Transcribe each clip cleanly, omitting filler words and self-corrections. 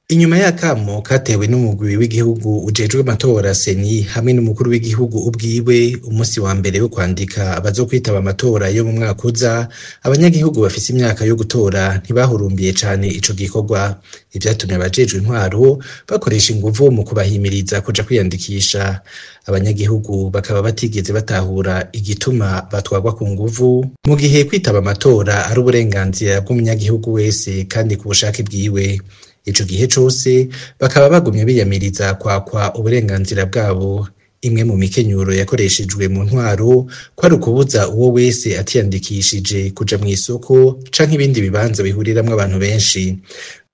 Inyuma y'akamo katewe n'umugwi w'igihugu ujejwe amatora CENI hamwe n'umukuru w'igihugu ubwiwe, umusi wa mbere wo kwandika abazokwitaba amatora yo mu mwaka uza, abanyagihugu bafise imyaka yo gutora ntibahurumbiye cane ico gikorwa. Ivyatumye abajejwe intwaro bakoresha inguvu mu kubahimiriza kuja kwiyandikisha. Abanyagihugu bakaba batigeze batahura igituma batwarwa ku nguvu, mu gihe kwitaba amatora ari uburenganzira bw'umunyagihugu wese kandi ku bushake bwiwe. Ico gihe cose bakaba bagumye biyamiriza kwakwa uburenganzira bwabo. Imwe mu mikenyuro yakoreshejwe mu ntwaro kwari ukubuza uwo wese atiyandikishije kuja mw'isoko canke ibindi bibanza bihuriramwo abantu benshi.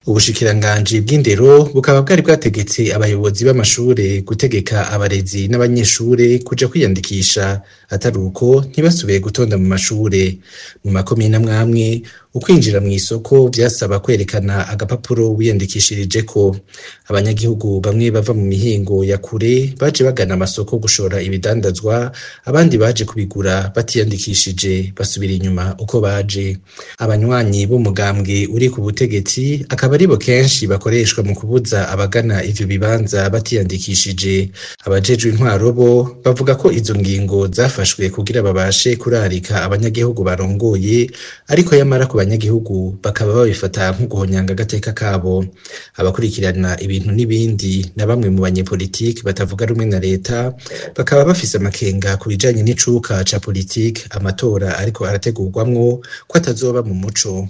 Ubushikiranganji bw'indero bukaba bwari bwategetse abayobozi b'amashure gutegeka abarezi n'abanyeshure kuja kwiyandikisha, atari uko ntibasubire gutonda mu mashure. Mu makomine amwe amwe, ukwinjira mw'isoko vyasaba kwerekana agapapuro wiyandikishirijeko. Abanyagihugu bamwe bava mu mihingo ya kure baje bagana amasoko gushora ibidandazwa, abandi baje kubigura batiyandikishije basubira inyuma uko baje. Abanywanyi b'umugambwe uri ku butegetsi akaba aribo kenshi bakoreshwa mu kubuza abagana ivyo bibanza batiyandikishije. Abajejwe intwaro bo bavuga ko izo ngingo zafashwe kugira babashe kurarika abanyagihugu barongoye, ariko yamara ku banyagihugu bakaba babifata nk'uguhonyanga agateka kabo. Abakurikirana ibintu n'ibindi na bamwe mu banyepolitike batavuga rumwe na leta bakaba bafise amakenga ku bijanye n'icuka ca politike amatora ariko arategurwamwo ko atazoba mu muco.